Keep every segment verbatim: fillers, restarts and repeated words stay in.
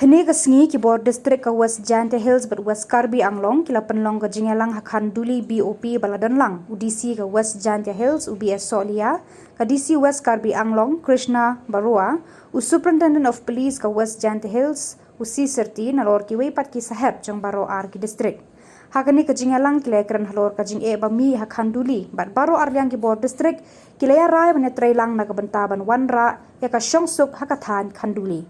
Kane ka sngi ki bor district ka West Jaintia Hills bad West Karbi Anglong ki la pynlong ka jingïalang ha Khanduli B O P ba la don lang u D C ka West Jaintia Hills u B S Sohliya, ka D C West Karbi Anglong Krishna Baruah, u Superintendent of Police ka West Jaintia Hills u C Sirti nalor kiwei pat ki sahep jong baroh ar ki district. Ha kane ka jingïalang ki la ïakren halor ka jingeh ba mih ha Khanduli bad baroh arliang ki bor district ki la ïarai ban ïatreilang na ka bynta ban wanrah ïa ka shongsuk ha ka thaiñ Khanduli.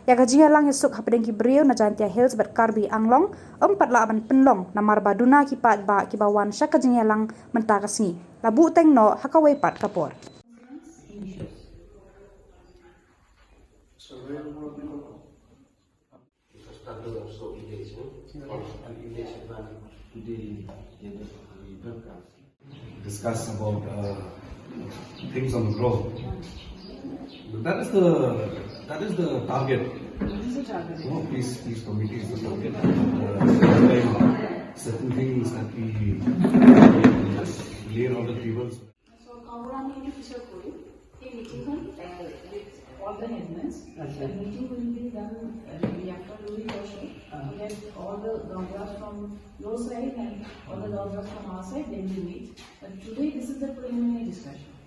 Ïa ka jingïalang ïasuk hapdeng ki briew na Jaintia Hills bad Karbi Anglong ym pat lah ban pynlong namar ba duna ki paidbah kiba wan sha ka jingïalang mynta ka sngi la buh teng noh ha kawei pat ka por. Discuss about uh, things on the ground. That is the that is the target. No, peace peace committee is the target. And, uh, certain things that we just lay out the tables. So, Kongura meeting is scheduled. He meeting, uh, with all the headmen. The meeting will be done, uh, in the afternoon portion. So that all the Gaonburas from your side and all the Gaonburas from our side, they will meet. But today, this is the preliminary discussion.